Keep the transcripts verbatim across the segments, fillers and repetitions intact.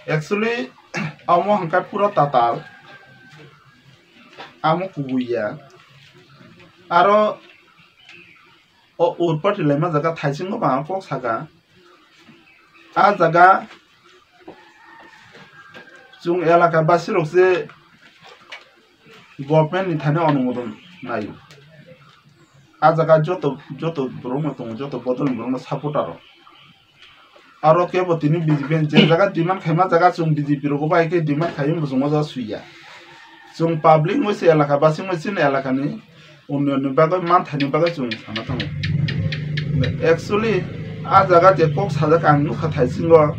Actually, omo hwnkhe pura tatal, amo kubui ya. Aro o urpati laima jaga thaisingo ba kok saka. A jaga chwng elaka basirok se government ni thani onumodon naio. A jaga joto, joto borok no tongo, joto bodol ni borok no supporter rok. Aro kebo tini B J P ni je jaga demand khaima jaga chwng B J P rogo bai khe demand khai muchungo jaga suiya. Chwng public wngwi se elaka basi wngwi chini elaka ni unnoyon ni bagwi manthai ni bagwi chwng sana thango. Actually, a jaga je kok sajak ang nukha thaisingo.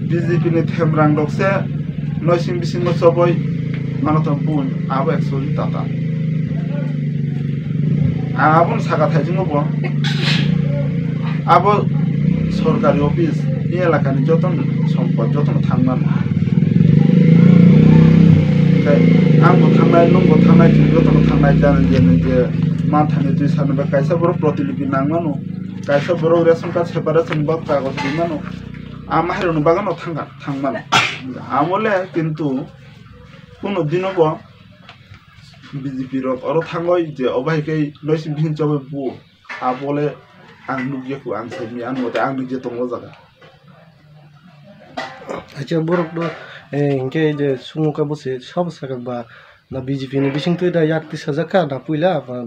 B J P ni themrang rok se noising bisingo choboi mano tong bun abo actually tata. Ang abono saka thaisingo bo abo sorkari office ni elaka ni joto sompot joto no thangmano. Tei ang bo thangnai, nwng bo thangnai, chwng joto no thangnai, jani je, je manthani twi sanwi ba kaisa borok protilipi nangmano. Kaisa borok ration card separate chwng bak kagoj rimano. Ama hairokni bagano thangkha, thangmano. Amole kintu kuno dino bo B J P rok oro thangoi je obo hai khe noising bihin chobai buo. Abole ang nukya kho, ang saimanya, ang mote ang nukya tongo o jaga. Acha borok no, eh, hinkhe je sumuka bo se sabo sakha ba na B J P ni bising twi da yak twi sajak kha na puila ba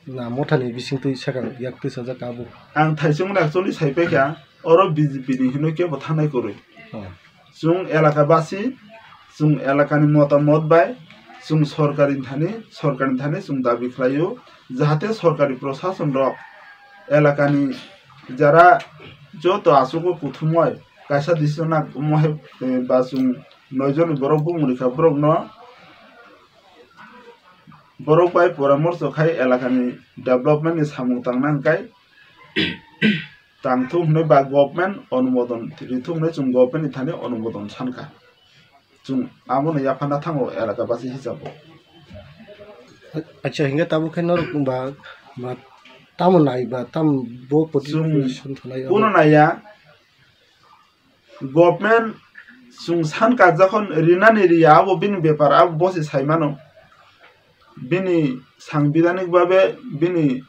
na motha ni bising twi sakha yak twi sajak kha abo. Ang thaisung na actually sai paikha, oro B J P ni hinwi kebo thanai kwrwi. Oh. Chwng elaka basi, chwng elaka ni motamot bai, chwng sorkar ni thani, sorkar ni thani chwng dabi khlaio, jahate sorkari prosason rok elaka ni jara joto aswk o kuthumwi kaisa decision nang omo hai, eh, ba chwng noi jon ni borok bumung rikha borok no borok bai poramorso khai elaka ni development ni samung tang nang kai tang thung hwnwi ba government onumodon rithung hwnwi chwng government ni thani onumodon sankha. Chwng abono yaphana thango elaka basi hisabo. Acha, hinkhe tabuk khe norok ba, ba tamo nai ba tam bo poti Chwng position thanai abo. Kuno naiya, government chwng sankha jokhon rinani riya abo bini bepar, abo bosi saimano. Bini sangbidanik babe bini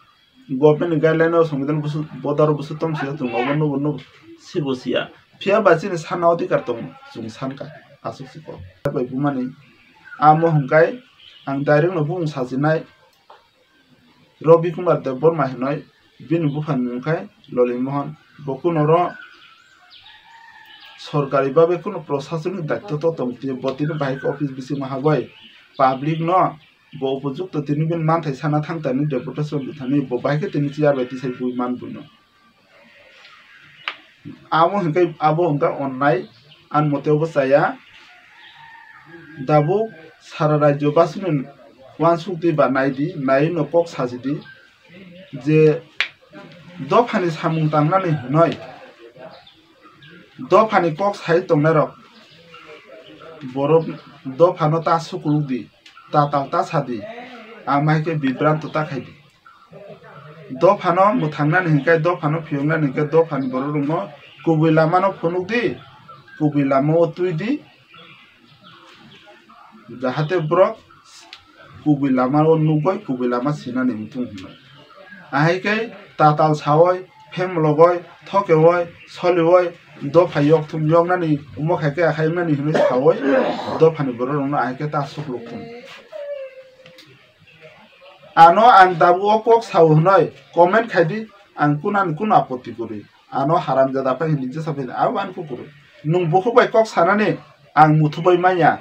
government ni guideline o songwidhan busu bodaro busu tong siya chwng obo nubo nubo sibo siya. Phiya ba chini sana odhikar tongo chwng sankha aswk se kok. Bai bumani amo hwnkhai ang direct no bumung sajinai Robi Kumar Debbarma hinoi bini buphani mung khai Loli Mohan. Bo kuno ro sorkari babe kuno prosasonik daitto to tong twi bo tini bahai khe office bisingo haboi public no Bo upojukto tini bini manthai sana thangtani deputation rwthani bo bahai khe tini chair bai tisai bui man buino. Amo hwnkhe abo hwnkhe onnai, ani mote obo chaya. Dabuk sara rajyo basini uansukdi ba naidi, naiwi no kok sajidi je dophani samung tangnani hwnwi dophani kok sai tongnairok borok dophano ta sukulukdi. Tatal ta sadi, ama hai khe bibranto ta khaidi. Dophano mwthangnani hinkhe, dophano phiyoknani hinkhe, dophani borok rokno kubui lamano phunukdi, kubui lamao twidi, jahate borok kubui lamao nukgwi kubui lama sinani muthung hwnwi. Ahai khe tatal sawi, phemlogoi, thokeoi, solioi, dopha yokthum yoknani, omo khai khe akhai wngnani hwnwi sawi, dophani borok rokno ahai khe ta sukluk thung. Ano ang tabuk o kok sao hwnwi comment khai di, ang kunani kunu apotti kwrwi. Ano haramjada phai hwnwi jesa phai abo ani kukurwi. Nwng bukhuk bai kok sanani ang muthubai manya.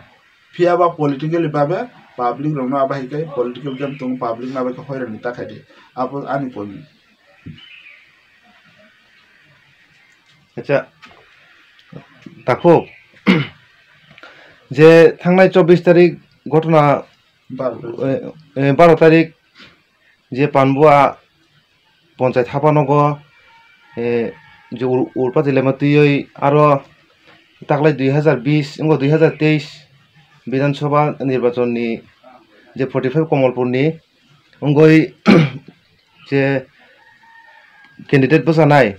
Phiya ba politically babe public rokno abo hai khe political game tongo, public no abo khe hoirani ta khai di. Abo ani koi. Acha, takhuk, je thangnai chobbish tarik ghotona, baro tarik. Eh, eh, baro tarik je Panbua ponchait hapanogo, eh, je ur-, urpati lema twiwi aro taklai dui hazar bis wngkha dui hazar teis Bidhan Sabha nirbachon ni je forty five Kamalpur ni wngwi je candidate bwchanai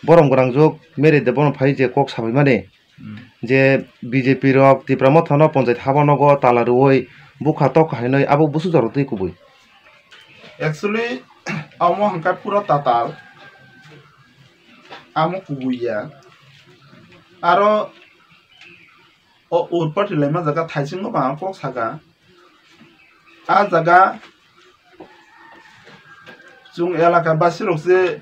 Borom grangjwk Mary Debbarma phai je kok sabaimani, hmm, je B J P rok Tipra Motha no ponchait haba nogo tala rwui bukha tokha hinwi abo busu jora twi kubui. Actually, amo hwnkhe pura tatal, amo kubui ya. Aro o urpati laima jaga thaisingo ba kok saka. A jaga chwng elaka basirok se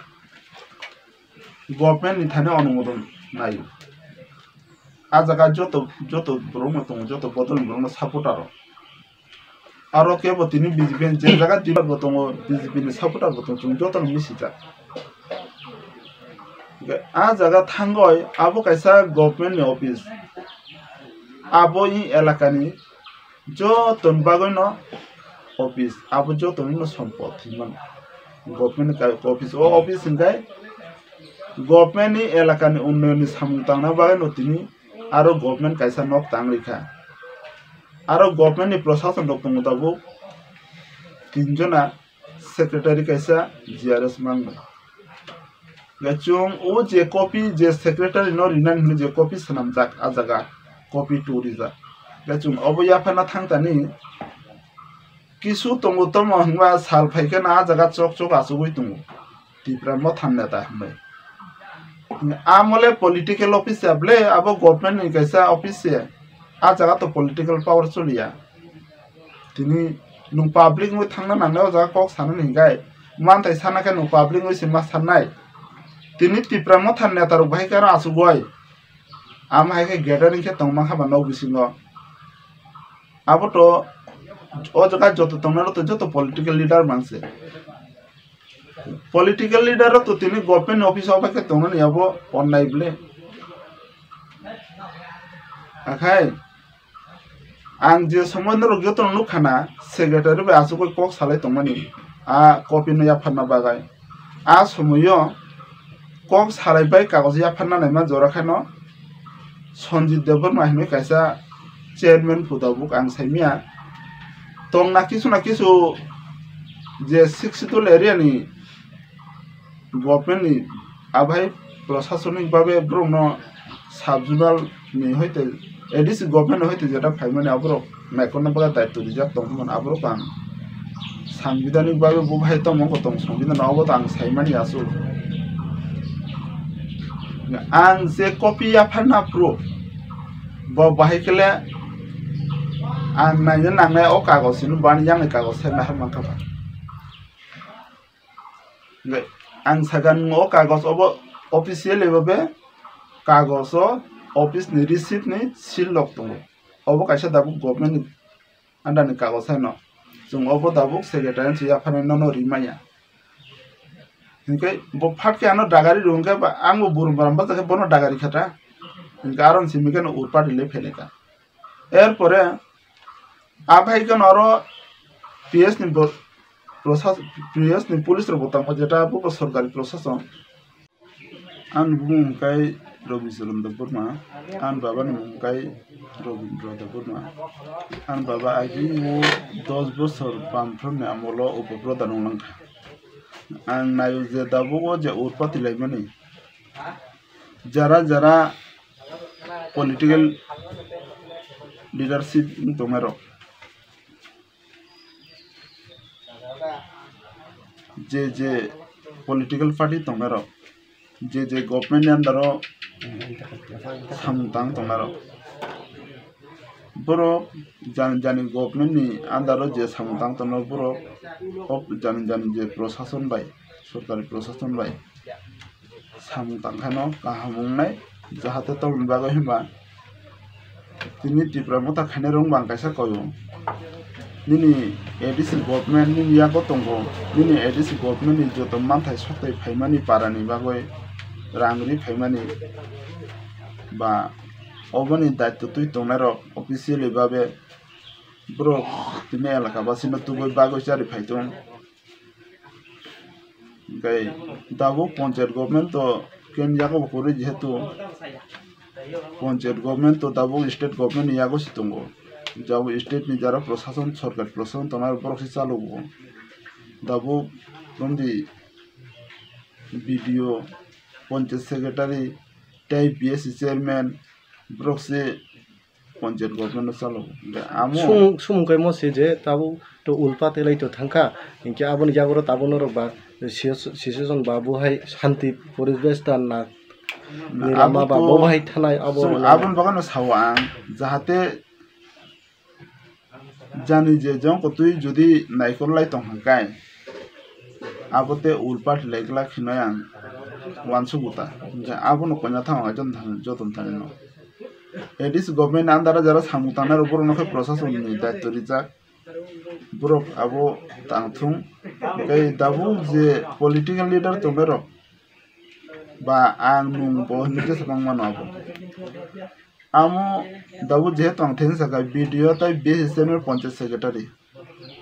government ni thani onumodon naio. A jaga joto, joto borok no tongo, joto bodol ni borok no supporter rok. Aro kebo tini B J P ni je jaga dealer bo tongo, B J P ni supporter bo tongo, chwng joto no misijak. Hwnkhe a jaga thangoi abo kaisa government ni office. Abo i elakani jotoni bagwino office, abo jotoni no sompot hinmano. Government ni office, o office hwnkhe government ni elakani unnayonni samung tangna bagwino tini aro government kaisa nok tang rikha. Aro government ni prosason rok tongo tabuk tinjona, secretary kaisa G R S mangno. Ga chwng o je copy je secretary no rinani hwnwi je copy swnamjak a jaga, copy two rijak. Ga chwng obo yapharna thang tani kisu tongo tomo hwnba sal phai kheno a jaga chok chok achugwi tongo Tipra Motha neta hwnwi. Amole political office ya ble, abo government ni kaisa office se. A jaga to political power choliya. Tini nwng public wngwi thangna nangnai o jaga kok sanani hinkhe, manthai sana khe nwng public wngwi se ma sannai. Tini Tipra Motha neta rok bahai khe aro achugwi. Amo hai khe gathering khe tongma kha ba nok bisingo. Abo to o jaga joto tongnai rok to joto political leader mang se. Political leader rok to tini government ni office o bai khe tongnani abo onnai ble. Akhai ang je somoi norok joto no nukha na, secretary bai achugwi kok salai tongmani a copy no yapharna bagwi. A somoio kok salai bai kagoj yapharna naima jora khaino Sanjit Debbarma hinwi kaisa chairman phu tabuk ang saimanya. Tongna kisu na kisu je Sixth Schedule area ni government ni abai prosasonik babe borokno sub-zonal ni hoite A D C government ni hoite jeta phaimani aborok naikolna bagwi daitw rijak tongthokmani aborok ang sanbidanik babe bo bahai tongmo wngkha tong sangbidano obo to ang saimani aswk. Ang je copy yapharna proof bo bahai khle ang naina nangnai o kagoj hino bani yang ni kagoj sai nahar mankha ba. Hwnkhe ang sakha nwng o kagoj obo officially babe kagoj o office ni receipt ni seal rok tongo. Obo kaisa tabuk government ni under ni kagoj haino. Chwng obo tabuk secretary se yapharnai nono rimaya. Hwnkhe bo phat khe ano dagari rw hwnkhe ba ang bo burum burum bachakhe bono dagari kha ta. Hwnkhe aro simi khe no urpati le phailai kha. Er pore a bai khe no aro P S ni bo-, prosas-, P S ni police rok bo tongkha, jeta bo sorkari prosason. Ani bumung hwnkhe Rabi Charan Debbarma, ani baba ni mung hwnkhe Rabindra Debbarma. Ani baba agi o dos bosor Bamfront ni amolo upopradhan wng langkha. Ang naio je tabuk o je urpati laimani, jara jara political leadership wng tongnairok, je je political party tongnairok, je je government ni under o samung tang tongnairok, borok jani jani government ni under o je samung tang tongnai borok, o jani jani je prosason bai, sorkari prosason bai samung tangkhaino kaham wngnai, jahate tongni bagwi hwnba tini Tipra Motha khainai rwng bang kaisa koyo. Nini A D C government nini yago tongo, nini A D C government ni joto manthai sokthai phaimani para ni bagwi, rang ri phaimani ba oboni daitw twi tongnai rok officially babe borok tini elaka basino tubui bagwi chari phaitung. Hwnkhe tabuk ponchayat government to ken yago bo kwrwi, jehetu ponchayat government to tabuk state government ni yago se tongo. Jabo state ni jara prosason, sorkar prosason tongnai borok se chalogo. Tabuk romdi B D O, Panchayat secretary tei B S C chairman borok se panchayat government no chalo. Amo sum-, sumung kaimo se je tabuk to ulpa telai to thangkha, hinkhe aboni yago ro tabuk norok ba siya-, situation ba bo hai shanti poribesh ta na, na, ni lama abo ba to bo hai thanai abo chwng rwna aboni bagwi no sao ang, jahate jani je jong kotwi jodi naikol lai tong hwnkhai, abo te ulpa telai glak hinwi ang uansuk uta. Hinkhe abono koina thang joto thani no. A D C government under o jara samung tangnai rok borok no khe proshasoni daityo rijak. Borok abo tang thung. Tei tabuk je political leader tongnairok ba ang nung bo hinwi jesa bang mano abo. Amo tabuk jehetu ang thengsa kha B D O tei B S C chairman panchayat secretary.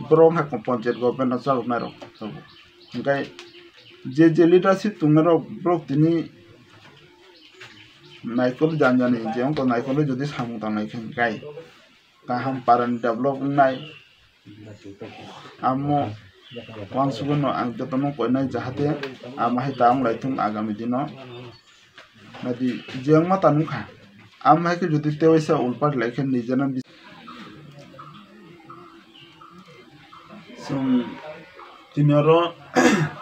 Borok wngkha panchayat government no chaloknairok tabuk. Hinkhe je je leadership tongnairok borok tini naikol janjani je wngkha naikol jodi samung tangnai khe hinkhe kaham parani develop wngnai. Amo uansugwi no ang jotono koinai jahate amo hai ta wng lai thung agami dino. Nadi je wngma ta nukha. Amo hai khe jodi tewaisa ulpa lai khe nijena bis-, chwng tini oro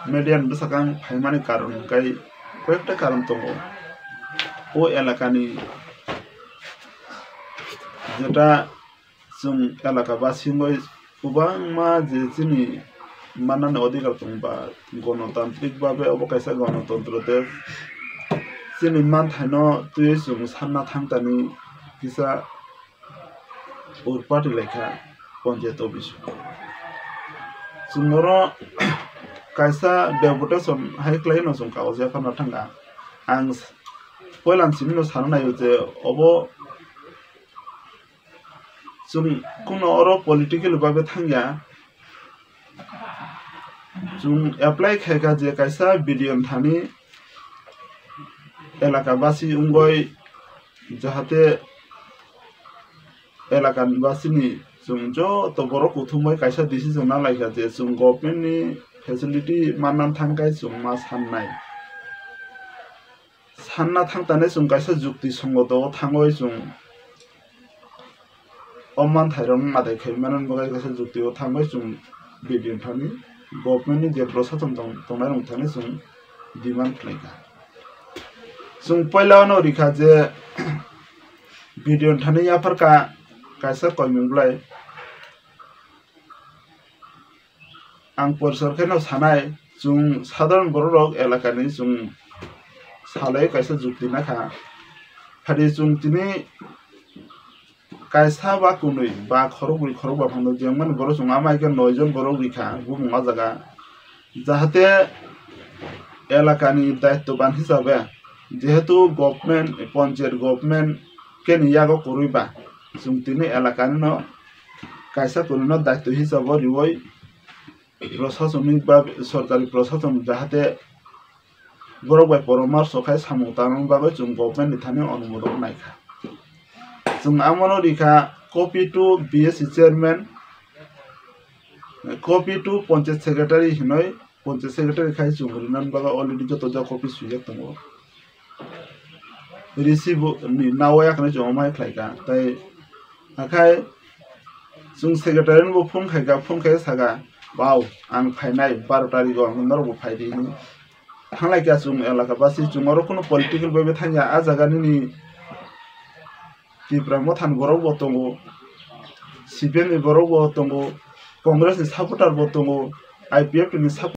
media ni bwsakang phaimani karon hwnkhe koyekta karon tongo. O elakani jeta chwng elaka basingwi kwbangma je chini mannani odhikar tong ba, gonotantrik babe obo kaisa gonotontro tei chini manthaino twiwi chwng sanna thangtani kisa ur party laikha panchayat office. Chwng oro kaisa deputation hai khlaino chwng kagoj yapharna thangkha. Ang poilan simino sana naio je obo chwng kuno oro political babe thangya. Chwng apply khaikha je kaisa B D O ni thani elaka basi wngwi jahate elaka basini chwng joto borok kuthumwi kaisa decision na laikha je chwng government ni facility manna thangkhai chwng ma sannai. Sanna thangtani chwng kaisa jukti songoto o thangwi chwng o manthairok madai khai mani bagwi kaisa jukti o thangwi chwng B D O ni thani government ni je prosason tong-, tongnai rok thani chwng demand khlaikha. Chwng puila no rikha je B D O ni thani yapharkha kaisa koimung bwlai. Ang porisor khe no sanai, chwng sadharon borok rok elakani chwng salai kaisa jukti nakha. Phadi chwng tini kaisa ba kunui ba khorokbrwi khorokba phano jengmani borok chwng amai khe noi jon borok rikha bumung o jaga. Jahate elakani daittoban hisabe jehetu government, panchayat government khe ni yago kwrwi ba chwng tini elakani no kaisa kunui no daitto hisabo riwi prosasonik ba sorkari prosason jahate borok bai poramarso khai samung tangna bagwi chwng government ni thani onumodon naikha. Chwng amono rikha copy to B S C chairman, copy to panchayat secretary hinwi, panchayat secretary khai chwng rinani bagwi already joto jagao copy swijak tongo. Receive ni nawi akhne chwng omo hai khlaikha. Tai hakhai chwng secretary no bo phone khaikha, phone khai saka, "Bau, ang phainai baro tarikh o, ang norok bo phaidi," hinwi. Thanglai kha chwng elaka basi, chwng oro kunu political bai bai thangya. A jaga nini Tipra Motha ni borok bo tongo, C P M ni borok bo tongo, Congress ni supporter bo tongo, I P F T ni supporter